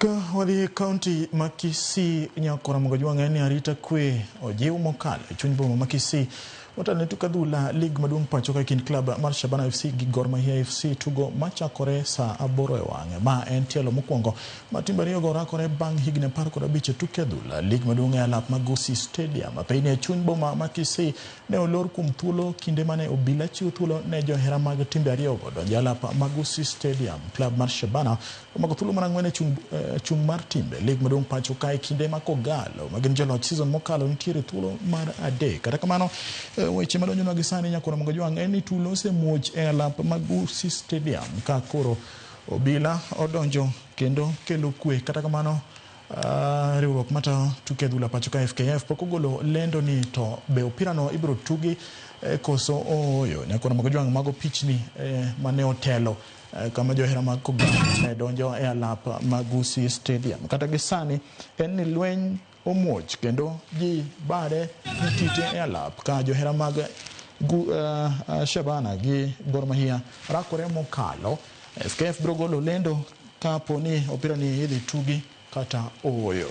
Ka wadhi e kaunti ma Kisii, Nyakora Mogajwang' en ni arita kwe ojiw mokalo e chuny boma ma Kisii motelo ne tuk adhula lig maduong' pacho ka e kind klab mar Shabana FC gi Gor Mahia FC tugo machakore saa 8 e wang'e. Ma en tielo mokwongo ma timbe ariyogo rakore bang' higni 15 e tuke adhula lig maduong' e alap ma Gusii Stadium. Apeyni e chuny boma ma Kisii ne olor kuom thuolo kinde mane obila chiwo thuolo ne johera mag timbe ariyogo donjo e alap ma Gusii Stadium. Klab mar Shabana omako thuolo mar ang'wen e chung' mar timbe lig maduong' pacho ka e kinde ma Kogalo ma gin joloch season mokalo nitiere thuolo mar adek. Kata kamano, weche madonjonwa gi sani Nyakoro Mogajwang' en ni tulo osemuoch e alap mag Gusii Stadium ka koro obila odonjo kendo kelo kwe. Kata kamano, riwruok matayo tuke adhula pacho ka FKF pok ogolo lendo ni to be opirano ibiro tugi koso ooyo. Nyakoro Mogajwang' mago pichni mane otelo kama johera mag Kogalo ne donjo e alap mag Gusii Stadium. Kata gi sani en ni lweny omuoch kendo ji bare gi kite e alap ka johera mag Shabana gi Gor Mahia rakore mokalo. FKF biro golo lendo kapo ni opira ni idhi tugi kata ooyo.